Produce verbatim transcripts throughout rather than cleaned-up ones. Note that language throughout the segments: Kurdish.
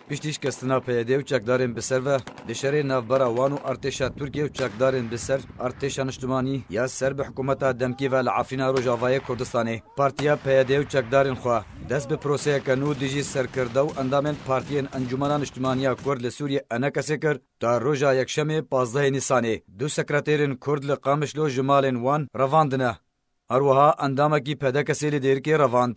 Piştî şikestina P Y D û çekdarên bi ser ve di şerê navbera wan û artêşa Tirkiye û çekdarên bi ser artêşa niştimanî ya ser bi hikûmeta demkî ve li Efrîna Rojavayê Kurdistanê, Partiya P Y D û çekdarên xwe dest bi proseyeke nû dijî serkirde û endamên partiyên Encûmena Niştimaniya Kurd li Sûriyê, ENKS'ê kir. Ta roja Yekşemê pazdehê Nîsanê du sekreterên Kurd li Qamişlo ji malên wan revandine. Her wiha endamekî P D K'ê li Dêrikê revand.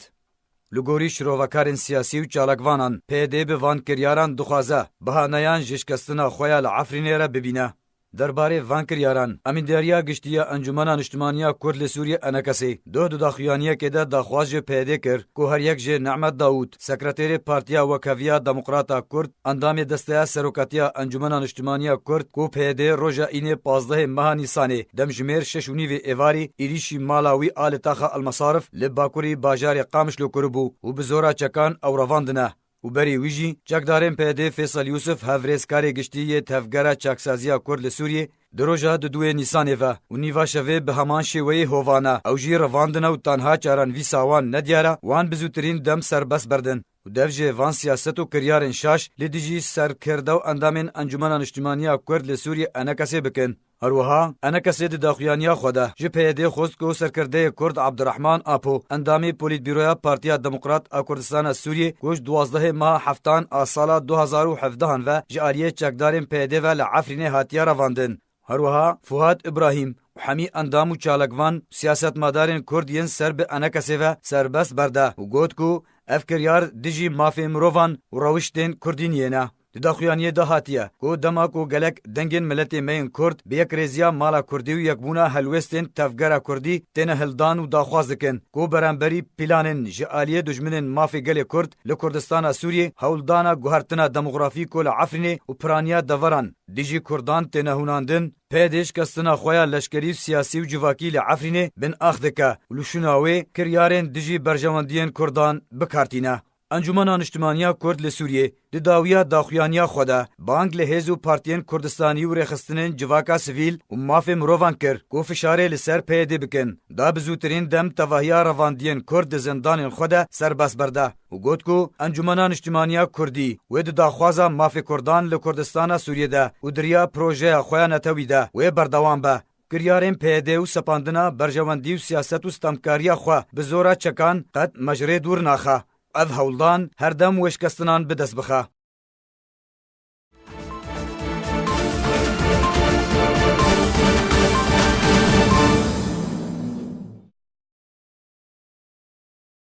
Li gorî şirovekarên siyasî û çalakvanan, P Y D bi van kiryaran dixwaze bihaneyan ji şikestina xwe ya li Efrînê re bibîne. Derbarê van kiryaran, Emîndariya Giştî ya Encûmena Niştimaniya Kurd li Sûriyê, ENKS'ê, doh di daxuyaniyekê de daxwaz ji P Y D kir ku her yek ji Nehmet Dawûd, sekreterê Partiya Wekheviya Demokrata Kurd, endamê Desteya Serokatiya Encûmena Niştimaniya Kurd ku P Y D roja înê pazdehê meha Nîsanê demjimêr şeş û nîvê êvarî êrîşî mala wî a li taxa El Mesarif li bakurî bajarê Qamişlo kiribû û bi zora çekan ew revandine. Û berî wî jî çekdarên P Y D Feysel Yûsif, hevrêzkarê giştî yê Tevgera Çaksaziya Kurd li Sûriyê, di roja di duyê Nîsanê ve û nîva şevê bi heman şêweyê hovane, ew jî revandine û tanha çaran vîsa wan nediyar e, wan bi zûtirîn dem serbest berdin û dev ji van siyaset û kiryarên şaş li dijî serkirde û endamên Encûmena Niştimaniya Kurd li Sûriyê, ENKS'ê, bikin. Her wiha ENKS'ê di daxuyaniya xwe de ji P Y D xwest ku serkirdeyê Kurd Abdurrahman Apo, endamê Polîtbîroya Partiya Demokrat a Kurdistana Sûriyê, ku ji duwazdehê meha heftan a sala du hazar û hevdehan ve ji aliyê çekdarên P Y D ve li Efrînê hatiye revandin. Her wiha Fuhat Ibrahîm û hemî endam û çalakvan, siyasetmedarên Kurd yên ser bi ENKS'ê ve serbest berde û got ku ev kiryar dijî mafê mirovan û rewiştên Kurdî niyê ne. Di daxuyaniyê de hatiye ku dema ku gelek dengên miletê me yên Kurd bi yekrêziya mala Kurdî û yekbûna helwêstên tevgera Kurdî têne hildan û daxwaz dikin ku beramberî planên ji aliyê dijminên mafê gelê Kurd li Kurdistana Sûriyê hewldana guhertina demografî ku li Efrînê û piraniya deveran dijî Kurdan têne hûnandin, P Y D şikestina xwe ya leşkerî û siyasî û civakî li Efrînê bin ax dike û li şûna wê kiryarên dijî berjewendiyên Kurdan bi kar tîne. Encûmena Niştimaniya Kurd li Sûriyê di dawiya daxuyaniya xwe de bang li hêz û partiyên Kurdistanî û rêxistinên civaka sivîl û mafê mirovan kir ku fişarê li ser P Y D bikin, da bi zûtirîn dem tevahiya revandiyên Kurd di zindanên xwe de serbest berde û got ku Encûmena Niştimaniya Kurdî wê di daxwaza mafê Kurdan li Kurdistana Sûriyê de û di riya projeya xwe ya netewî de wê berdewam be. Kiryarên P Y D û sepandina berjewendî û siyaset û stemkariya xwe bi zora çekan qet me ji rê dûr naxe. Ev hewldan her dem wê şikestinan bi dest bixe.